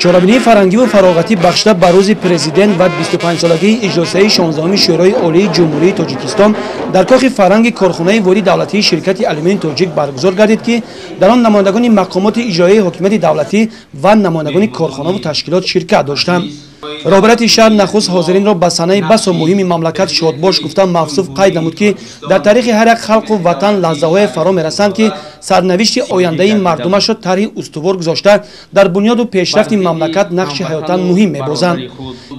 Чорабинии фарҳангиву фароғатӣ бахшида ба рӯзи президент ва 25-солагии иҷлосияи 16-уми Шӯрои Олии Ҷумҳурии Тоҷикистон дар кохи фарҳанги корхонаи воҳиди давлатии ширкати алюмини тоҷик баргузор гардид, ки дар он намояндагони мақомоти иҷроияи ҳокимияти давлатӣ ва намояндагони корхонаву ташкилот ширкат доштанд. Роҳбарияти шаҳр нахуст ҳозиринро ба санаи басо муҳими мамлакат шодбош гуфта, мавсуф қайд намуд, ки дар таърихи ҳар як халқу ватан лаҳзаҳое фаро мерасанд, ки сарнавишти ояндаи мардумашро тарҳи устувор гузошта, дар бунёду пешрафти мамлакат нақши ҳаётан муҳим мебозанд.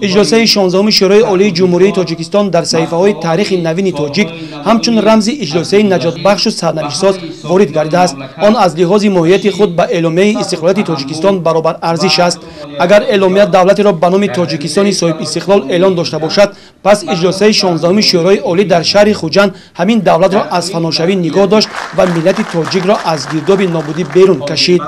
Иҷлосияи 16-уми Шӯрои Олии Ҷумҳурии Тоҷикистон дар саҳифаҳои таърихи навини тоҷик ҳамчун рамзи иҷлосияи наҷотбахшу сарнавиштсоз ворид гардидааст. Он аз лиҳози моҳияти худ ба эъломияи истиқлолияти Тоҷикистон баробар арзиш аст. Агар эъломия давлатеро ба номи Тоҷикистони соҳибистиқлол эълон дошта бошад, пас иҷлосияи 16-уми Шӯрои Олӣ дар шаҳри Хуҷанд ҳамин давлатро аз фаношавӣ нигоҳ дошт ва миллати тоҷикро аз гирдоби нобудӣ берун кашид.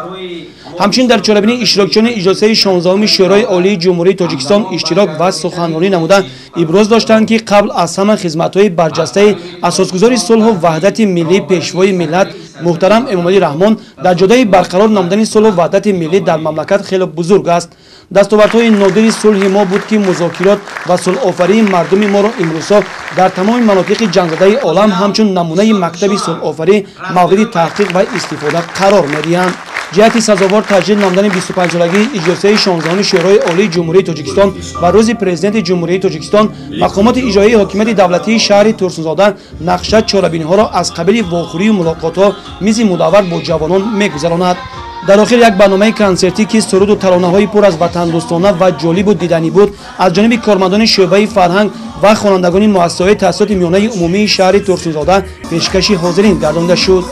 Ҳамчунин дар чорабинӣ иштирокчиёни иҷлосияи 16-уми Шӯрои Олии Ҷумҳурии Тоҷикистон иштирок ва суханронӣ намуда, иброз доштанд, ки қабл аз ҳама хизматҳои барҷастаи асосгузори сулҳу ваҳдати миллӣ, Пешвои миллат муҳтарам Эмомалӣ Раҳмон дар ҷодаи барқарор намудани сулҳу ваҳдати миллӣ дар мамлакат хеле бузург аст. Дастовардҳои нодири сулҳи мо буд, ки музокирот ва сулҳофарии мардуми моро имрӯзҳо дар тамоми манотиқи ҷангзадаи олам ҳамчун намунаи мактаби сулҳофарӣ мавриди таҳқиқ ва истифода қарор медиҳанд. Ҷиҳати сазовор таҷлил намудани 25-солагии иҷлосияи 16-уми Шӯрои Олии Ҷумҳурии Тоҷикистон ва рӯзи президенти Ҷумҳурии Тоҷикистон мақомоти иҷроияи ҳокимияти давлатии шаҳри Турсунзода нақша чорабиниҳоро аз қабили вохӯрию мулоқотҳо, мизи мудаввар бо ҷавонон мегузаронад. Дар охир як барномаи консертӣ, ки суруду таронаҳои пур аз ватандӯстона ва ҷолибу диданӣ буд, аз ҷониби кормандони шӯъбаи фарҳанг ва хонандагони муассисаҳои таҳсилоти миёнаи умумии шаҳри Турсунзода пешкаши ҳозирин гардонида шуд.